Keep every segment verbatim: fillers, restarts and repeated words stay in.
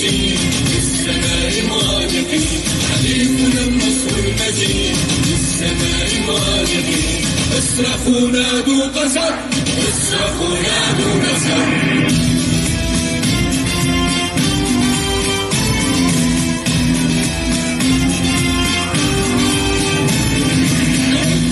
بالسماء مالكين، حليفنا النصر المجيد. بالسماء مالكين، اصرخوا نادوا قسد، اصرخوا نادوا قسد.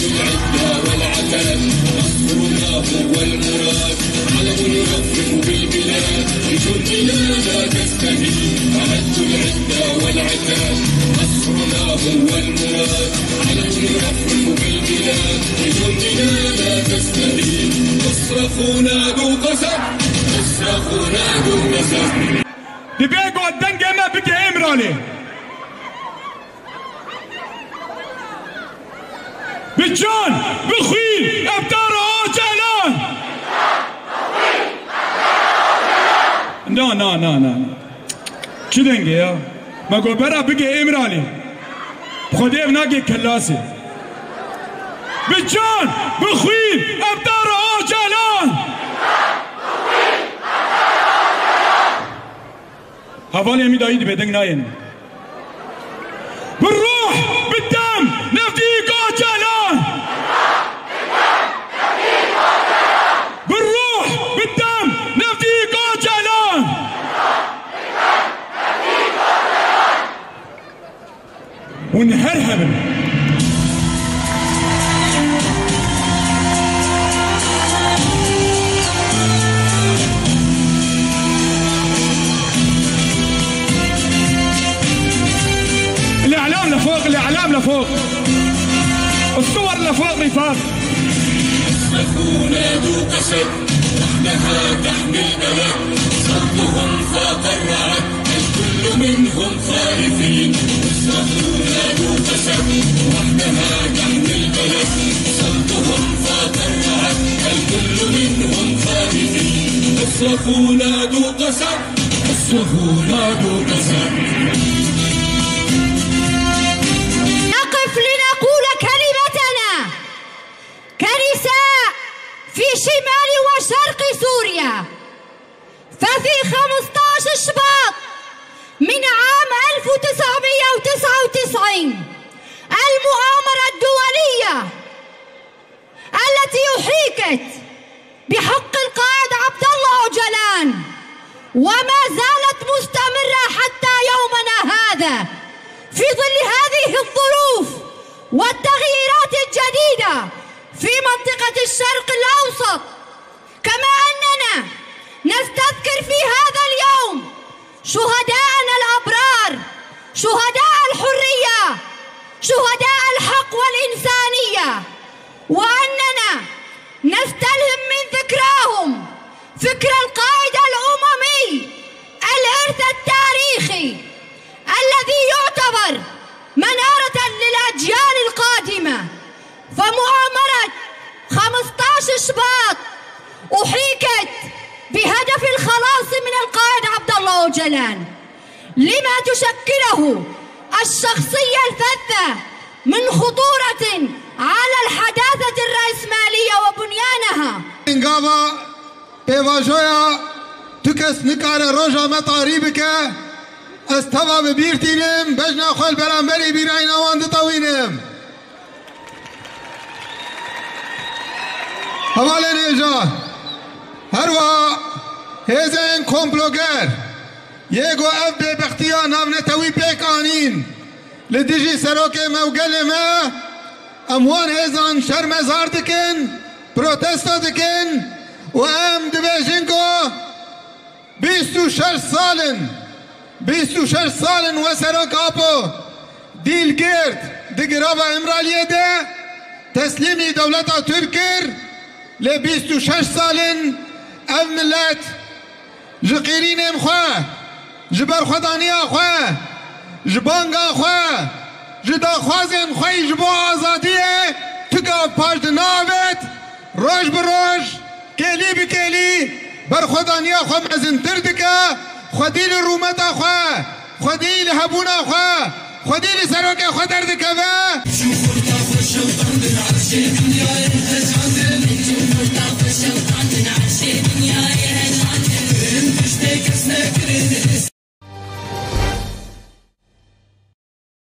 العدة والعتاد، نصرنا هو المراد. علم يرفرف بالبلاد، بجندنا لا تستهين. أعدوا العدة والعتاد، نصرنا هو المراد. علم يرفرف بالبلاد، بجندنا لا تستهين. اصرخوا نادوا قسد، اصرخوا نادوا قسد. Divê ku dengê me bike Îmralê. Bi can, bi xwîn, Evdara Ocalan! Na, na, na, na, na. Çi dengê ya? Me got bera bige Îmralê. Bi Xwedê ev nake kilasê. Bi can, bi xwîn, Evdara Ocalan! Hevalê min dayî dibe deng nayên. Bi ruh, bi dem, Nevdî Ocalan! Bi ruh, bi dem, Nevdî Ocalan! Hûn her hebin. الإعلام لفوق، الإعلام لفوق. الصور لفوق رفاق. اصرخوا نادوا قسد، وحدها تحمي البلد. صوتهم فاق الرعد، الكل منهم خائفين. اصرخوا نادوا قسد، وحدها تحمي البلد. صوتهم فاق الرعد، الكل منهم خائفين. اصرخوا نادوا قسد، اصرخوا نادوا قسد. نقف لنقول كلمتنا كنساء في شمال وشرق سوريا. ففي خمستاش شباط من عام ألف وتسعمية وتسعة وتسعين، المؤامرة الدولية التي أحيكت بحق القائد عبد الله أوجلان، وما زالت مستمرة حتى يومنا هذا، في ظل هذه الظروف والتغييرات الجديدة في منطقة الشرق الأوسط. كما أننا نستذكر في هذا اليوم شهداءنا الأبرار، شهداء الحرية، شهداء الحق والإنسانية، وأننا نستلهم من ذكراهم فكر القائد الأممي، الإرث التاريخي الذي يعتبر منارة للأجيال القادمة. فمؤامرة خمستاش شباط أحيكت بهدف الخلاص من القائد عبد الله أوجلان، لما تشكله الشخصية الفذة من خطورة على الحداثة الرأسمالية وبنيانها. Gava pêvajoya tu kes nikare roja me tarî bike, ez teva bi bîr tînim, bejna xwe li beramberî bîrayîna wan ditewînim. Hevalên hêja, herwiha hêzên komploger yê ku ev bêbextiya navnetewî pêk anîn li dijî serokê me û gelê me, em wan hêzan şermezar dikin, protesto dikin û em dibêjin ku bîst û şeş sal in, bîst û şeş sal in we serok Apo dîl girt di girava Îmraliyê de teslîmî dewleta Tirk kir, lê bîst û şeş sal in ev milet ji qîrînên xwe, ji berxwedaniya xwe, ji banga xwe, ji daxwazên xwe yî ji bo azadiyê ti gav paş dinavêt, roj bi roj, kêlî bi kêlî berxwedaniya xwe mezintir dike, xwedî li rûmeta xwe, xwedî li hebûna xwe, xwedî li serokê xwe derdikeve.